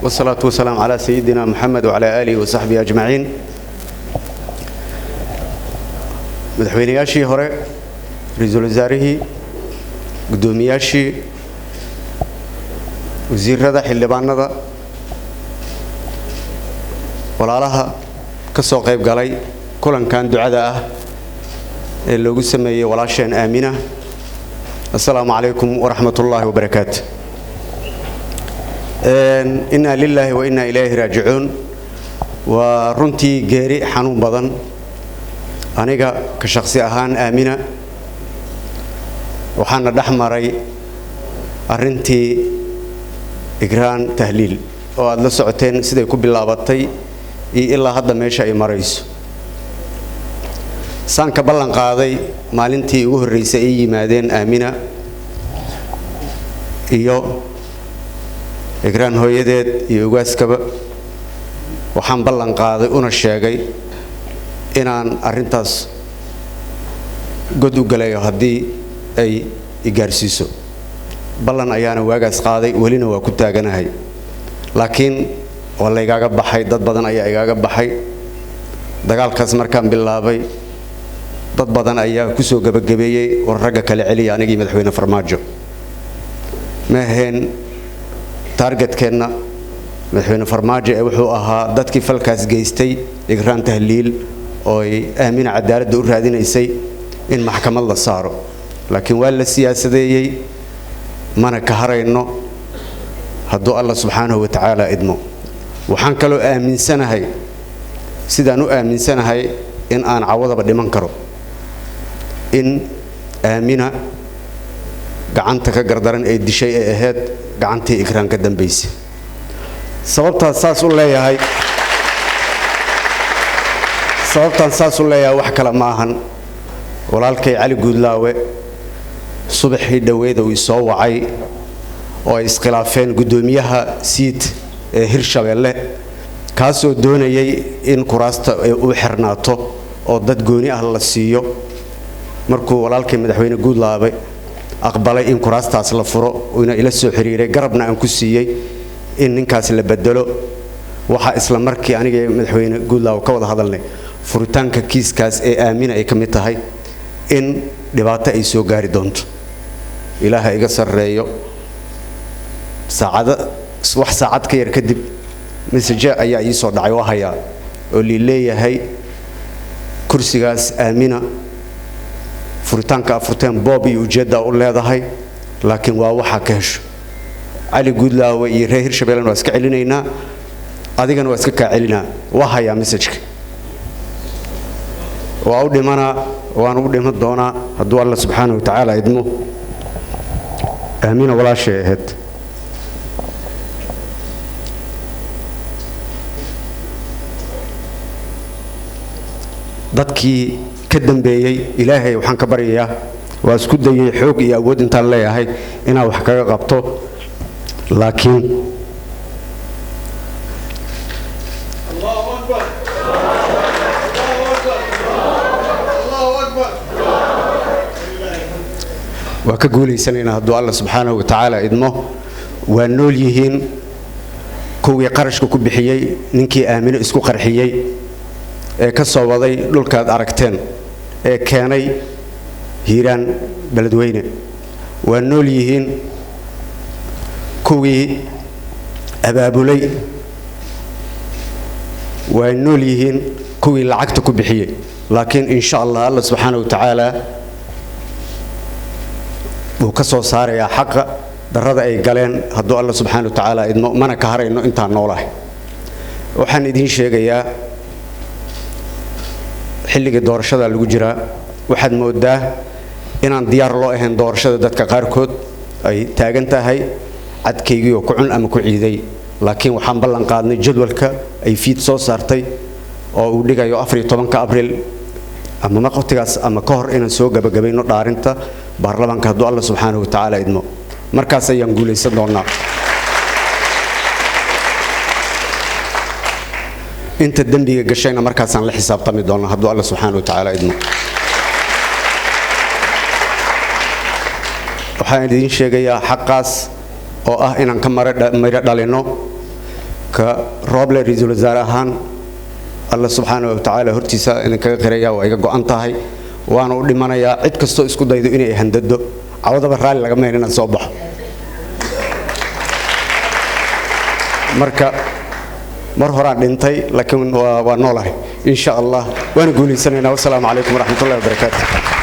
Wasalaatu wasalaamu calaa sayidina Muxamed wacalaa aalihi wasaxbihi ajmaciin. Madaxweynayaashii hore, ra-iisul wasaarihii, guddoomiyaashii, wasiirada, xildhibaanada, walaalaha ka soo qayb galay kulankan ducada ah ee loogu sameeyey walaasheen Aamina, assalaamu calaykum waraxmat ullaahi wabarakaatu. Inna lilaahi wa inna ilayhi raajicuun. Waa runtii geeri xanuun badan. Aniga ka shakhsi ahaan Aamina waxaana dhex maray arrintii Igraan Tahliil oo aada la socoteen siday ku bilaabatay iyo ilaa hadda meesha ay marayso. Saan ka ballan qaaday maalintii ugu horreysay ay yimaadeen Aamina iyo Igraan hooyadeed iyo ugaaskaba, waxaan ballan qaaday una sheegay inaan arrintaas god u galayo haddii ay igaarsiiso. Ballan ayaana waagaas qaaday, welina waa ku taaganahay, laakiin waa laygaaga baxay. Dad badan ayaa igaaga baxay dagaalkaas. Markaan bilaabay, dad badan ayaa ku soo gebagabeeyey war ragga kale celiya. Anigii Madaxweyne Farmaajo ma ahayn targetkeenna Madaxweyne Farmaajo ee wuxuu ahaa dadkii falkaas geystay Igraan Tahliil oo ay Aamina cadaaladda u raadinaysay in maxkamad la saaro, laakiin waa la siyaasadeeyey. Mana ka harayno hadduu Alla subxaanahu wa tacaala idmo. Waxaan kaloo aaminsanahay, sidaan u aaminsanahay in aan cawadaba dhiman karo, in Aamina gacanta ka gardaran ee dishay ee ahayd gacantii Ikraan ka dambaysay. Sababtaan saas u leeyahay wax kale ma ahan. Walaalkay Cali Guudlaawe subaxii dhoweeda uu isoo wacay oo ay iskhilaafeen guddoomiyaha SEIT ee Hirshabeelle, kaasoo doonayay in kuraasta u xirnaato oo dad gooni ah la siiyo. Markuu walaalkay Madaxweyne Guudlaawe aqbalay in kuraastaas la furo, uuna ila soo xiriiray, garabna aan ku siiyey in ninkaas la bedelo, waxaa isla markii aniga Madaxweyne Guudlaawe ka wada hadalnay furitaanka kiiskaas ee Aamina ay ka mid tahay in dhibaato ay soo gaari doonto. Ilaaha iga sarreeyo, saacado, wax saacad ka yar kadib, message ayaa ii soo dhacay oo hayaa oo lii leeyahay kursigaas Aamina furitaanka afurteen boob iyo ujeedda u leedahay, laakiin waa waxaa ka hesho Cali Guudlaawe iyo reer Hirshabeellena waa iska celinaynaa, adigana waa iska kaa celinaa. Waa hayaa messageka. Waa u dhimanaa, waana u dhiman doonaa hadduu Alla subxaana wa tacaala idmo. Aamina walaashay ahayd. Dadkii ka dambeeyey Ilaahay waxaan ka baryayaa, waa isku dayay xoog iyo awood intaan leeyahay inaan wax kaga qabto, laakiin الله أكبر، الله أكبر، الله أكبر. Waa ka guulaysanaynaa hadduu Alla subxaanahu wa tacaala idmo. Waa nool yihiin kuwii qarashka ku bixiyey ninkii Aamino isku qarxiyey ee ka soo waday dhulkaad aragteen ee keenay Hiiraan Beledweyne. Waa nool yihiin kuwii abaabulay. Waa nool yihiin kuwii lacagta ku bixiyey, laakiin insha Allah Alla subxaana wa tacaala wuu ka soo saarayaa xaqa darrada ay galeen hadduu Alla subxaana wa tacaala idmo. Mana ka harayno intaan noolahay. Waxaan idiin sheegayaa, xilligii doorashada lagu jiraa. Waxaad moodaa inaan diyaar loo ahayn doorashada. Dadka qaarkood ay taagan tahay cadkaygii oo ku cun ama ku ciiday, laakiin waxaan ballan qaadnay jadwalka ay FIIT soo saartay oo uu dhigayo 14-ka Abriil ama waqtigaas ama ka hor inaan soo gabagabayno dhaarinta baarlamaanka hadduu Alla subxaanahu wa tacaala idmo. Markaas ayaan guulaysan doonaa. Inta dembiga gashayna markaasaan la xisaabtami doonaa hadduu Alla subxaanahu wa tacaala idmo. Waxaan idiin sheegayaa xaqaas oo ah inaan ka midho dhalinno. Ka Rooble ra-iisul wasaare ahaan, Alla subxaana wa tacaala hortiisa idinkaga qiraya, waa iga go'an tahay, waana u dhimanayaa. Cid kastoo isku daydo inay handado, cawadaba raalli lagama hayn inaan soo baxo. Marka mar horaan dhintay, laakiin waa noolahay, insha Allah waana guulaysanaynaa. Wasalaamu calaykum waraxmatullahi wabarakaatu.